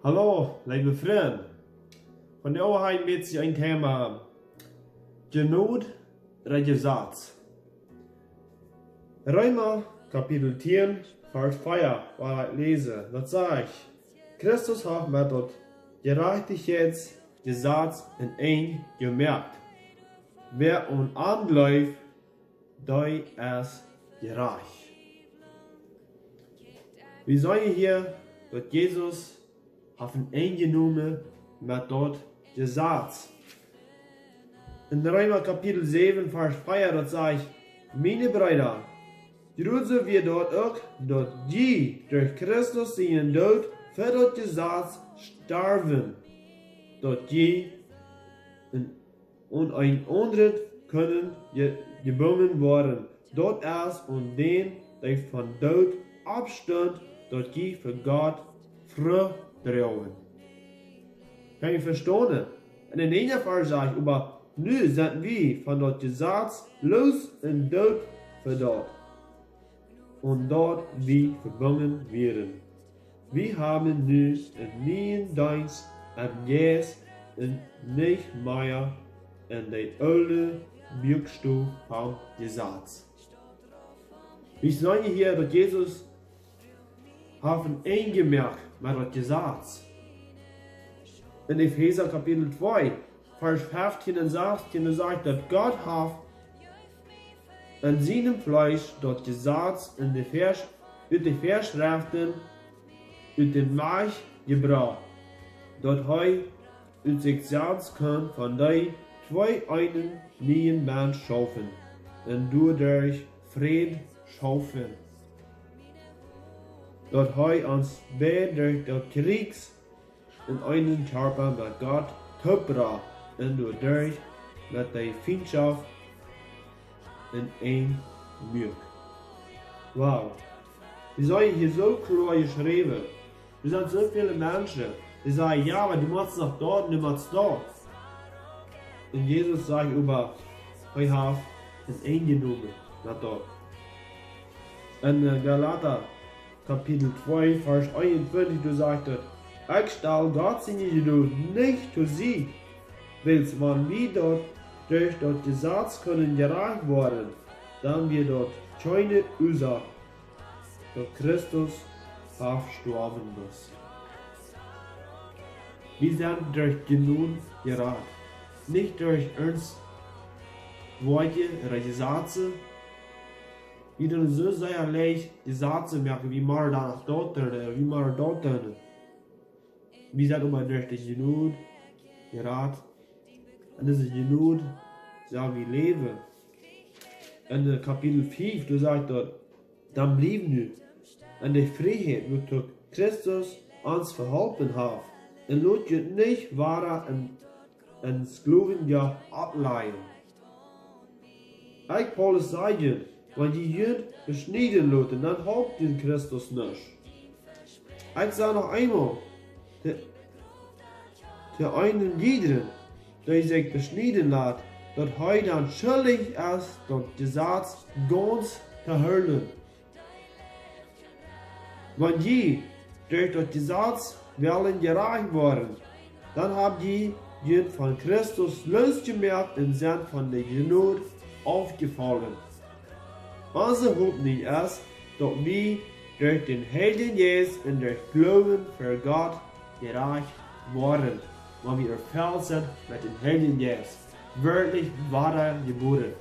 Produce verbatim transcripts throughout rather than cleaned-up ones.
Hallo, leewe Frind. Vondoag ha wie een bät een Thema: Jnod ooda Jesaz. Reema Kapitel tieen, Varsch vea, woa ekj läsen. Daut sajcht: Christus haft met daut Jerajchtichkjeitsjesaz een Enj jemoakt. Wäa aun am jleeft, dee es jerajcht. Wie seenen hia, daut Jesus haft een Enj jenomen met daut Jesaz. En Reema Kapitel säwen, Varsch vea, daut sajcht: Miene Breeda, jrod soo wia daut uk, daut jie derch Christus sienen Doot fa daut Jesaz storwen, daut jie en aun een aundret kunnen je-, jebungen woaren. Daut es aun dän, dee vom Doot oppstunt, daut jie fa Gott Frucht droagen. Kaun jie vestonen? En de näajende Varsch sajcht: Oba nu sent wie von daut Jesaz loos un doot fa daut, aun daut wie jebungen wieren. Wie haben nu een nieen Deenst em Jeist un nich mea en de oole Buakstow vom Jesaz. Wie seenen hia, daut Jesus haft een Enj jemoakt met daut Jesaz. En Efeesa Kapitel twee, Varsch feftieen un sastieen, doa sajcht daut Gott haft en sienem Fleesch daut Jesaz un de Varsch-, ut de Väaschreften ut dän Wajch jebrocht, daut hee ut sikj selfst kunn von dee twee eenen nieen Mensch schaufen un doaderch Fräd schaufen. Daut hee ons beid derch daut Kjriez en eenen Kjarpa met Gott toopbrocht un doaderch met de Fientschoft een Enj muak. Wow. Wie seenen hia soo kloa jeschräwen. Doa sent soo väle Menschen, dee sajen: "Jo, oba du motst noch daut un du motst daut." Un Jesus sajcht oba, hee haft een Enj jenomen met daut. En, äh, Galata Kapitel twee, Varsch eenuntwintich, doa sajcht et: "Ekj stal Gott siene Jnod nich to Sied, wiels wan wie daut derch daut Jesaz kunnen jerajcht woaren, dan wia daut kjeene Uasoak, daut Christus haft stoawen musst." Wie sent derch Jnod jerat, nich derch ons Woakjen ooda Jesazen. Wie doonen soo sea leicht Jesazen moaken, wie motten dan noch daut doonen, wie motten daut doonen. Wie sent oba derch de Jnod jerat. Un dise Jnod sell wie läwen. En, äh, Kapitel fief, doa sajcht et: "Dan bliewt nu en de Frieheit, wuatoo Christus ons veholpen haft, un lot junt nich wada en, en Sklowenjoch oppläajen." Ekj, Paulus, saj junt, wan jie junt beschnieden loten, dan halpt junt Christus nuscht. Ekj saj noch eemol, de, de eena jieda, dee sikj beschnieden lat, daut hee dan schuldich es, daut Jesaz gaunz to hoolen. Wan jie derch daut Jesaz wellen jerajcht woaren, dan hab jie junt von Christus loosjemoakt un sent von de Jnod aufjefollen. Onse Hopninj es, daut wie derch dän Heiljen Jeist un derch Gloowen ver Gott jerajcht woaren, wan wie erfelt sent met dän Heiljen Jeist, werkjlich wada jebuaren.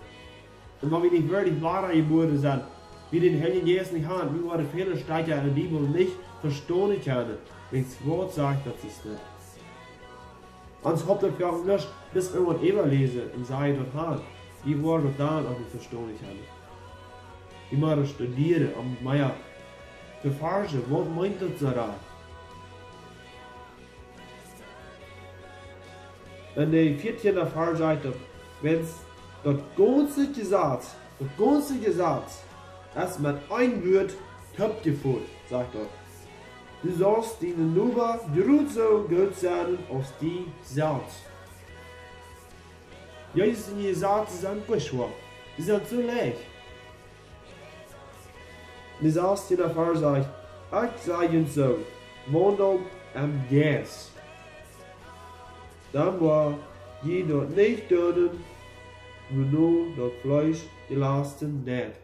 Un wan wie nich werkjlich wada jebuaren sent, wie dän Heiljen Jeist nich haben, wie woaren väle Städen en de Bibel nich vestonen kjennen, wiels Wuat sajcht, daut es nich. Ons halpt et uk nuscht, bloos irjentwaut äwaläsen un sajen daut han. Wie woaren daut dan uk nich vestonen kjennen. Wie motten studieren, om mea to erfoaren, waut meent daut soo doa? En de vieetieende Varsch sajcht et: "Wiels daut gaunze Jesaz, daut gaunze Jesaz es met een Wuat toopjefelt", sajcht et. "Du saust dienen Noba jrod soo goot sennen aus die selfst." Jesus siene Jesazen sent goot, dee sent soo leicht. De sastiende Varsch sajcht: "Ekj saj junt soo, Waundelt em Jeist. Dan woa jie daut nich doonen, wuano daut Fleesch jelasten deit.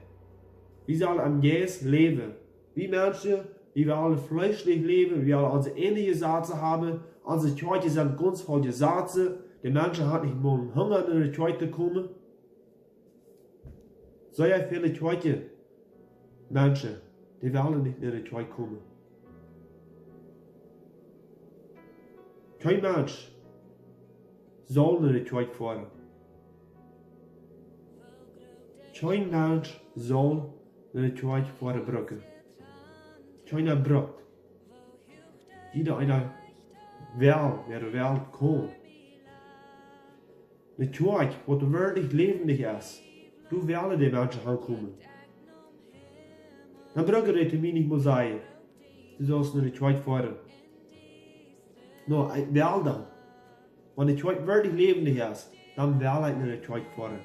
Wie sellen em Jeist läwen. Wie Menschen, wie wellen fleeschlich läwen, wie wellen onse eajne Jesazen haben, onse Kjoakjen sent gaunz voll Jesazen, de Menschen haben nich mea Hunga, no de Kjoakj to komen. Sea väle Kjoakjen, Menschen, dee wellen nich no de Kjoakj komen. Kjeen Mensch saul no de Kjoakj foaren. Kjeen Mensch saul no de Kjoakj foaren brucken. Kjeena brukt. Jieda eena well, wäa well kaun. De Kjoakj, waut werkjlich läwendich es, doa wellen de Menschen hankomen. Dan bruck ekj to mie nich mea sajen, du saust no de Kjoakj foaren. No, ekj well dan. Wan de Kjoakj werkjlich läwendich es, dan well ekj no de Kjoakj foaren.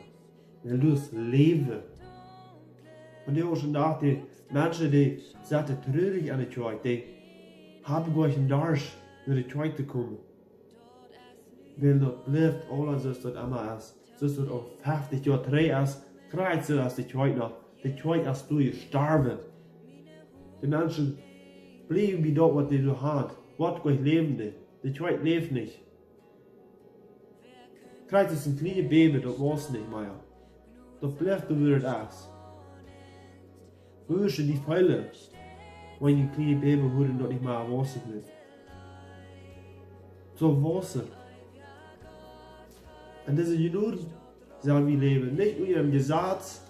Wiels doa es Läwen. Un dee uk vondoag, de Menschen, dee setten trurich aun de Kjoakj, dee haben goanich Dust, no de Kjoakj to komen. Wiels daut blift aules soo aus daut emma es. Soo aus daut aul feftich Joa trigj es, krakjt soo es de Kjoakj noch. De Kjoakj es doa jestorwen. De Menschen bliewen bie daut, waut dee doa haben. Waut goanich läwendich. De Kjoakj läft nich. Krakjt aus een kjlienet Bäbe, daut wausst nich mea. Daut blift doa, woo daut es. Woo es dee Fäla, wan een kjlienet Bäbe, woo daut nich mea wausen well? Soo wausen. En dise Jnoden sell wie läwen, nich unja een Jesaz.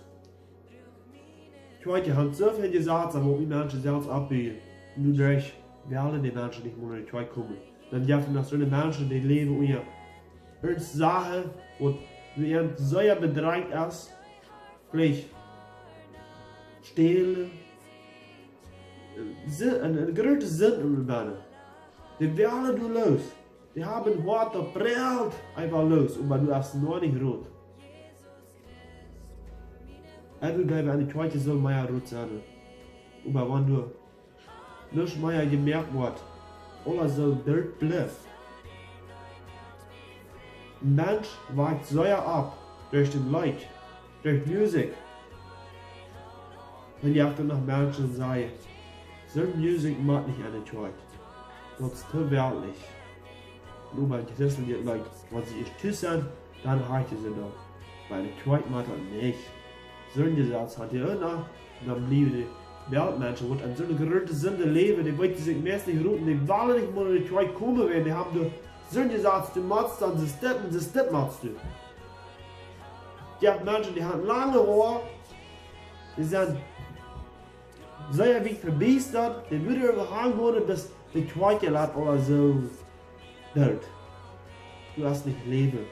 Kjoakjen haben soo väl Jesaz, oba uk wie Menschen selfst oppbuen. Un doaderch wellen de Menschen nich mea no de Kjoakj komen. Dan jeft et noch soone Menschen, dee läwen unja irjent Sachen, waut fa an sea bedränjt es. Veleicht stälen. Sind, eene, eene groote Sind em Moment. Dee wellen doa loos. Dee haben een Hoat, daut brellt eefach loos, oba du hast noch nich Rot. Ekj wudd jleewen, aun de Kjoakj sull mea Rot sennen. Oba wan doa nuscht mea jemoakt woat, aules soo doot blift. Een Mensch woat sea opp derch daut Licht, derch Musikj. Dan jeft et noch Menschen, dee sajen, soone Musikj mott nich aun de Kjoakj. Daut es too weltlich. Nu bie Christen, dee like, wan see ieescht tus sent, dan horchen see daut. Oba aun de Kjoakj mott daut nich. Soone Jesaz haben dee uk noch, un dan bliewen de Weltmenschen, waut en soone groote Sind läwen, dee weeten sikj meist nich Rot, dee wellen nich mea no de Kjoakj komen, wiels dee haben doa soone Jesaz, du motst dan, see stippen, see stippen motst du. Jo, Menschen, dee haben lange Hoa, dee sent sea wiet vebiestat, dee wudden äwa han gonen, bat de Kjoakj lat aules soo doot. Du hast nich Läwen.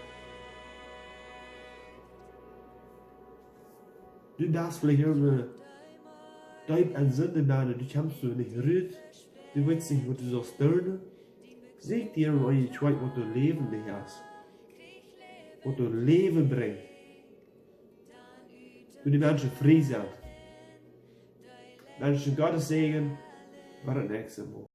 Du best veleicht irjentwua deep en Sind bennen, du kjemst doa nich rut, du weetst nich, waut du saust doonen. Sieekj die eene Kjoakj, waut doa läwendich es, waut doa Läwen brinjt. Wua de Menschen frie sent. Menschen, Gott säajen, bat daut näakjste Mol.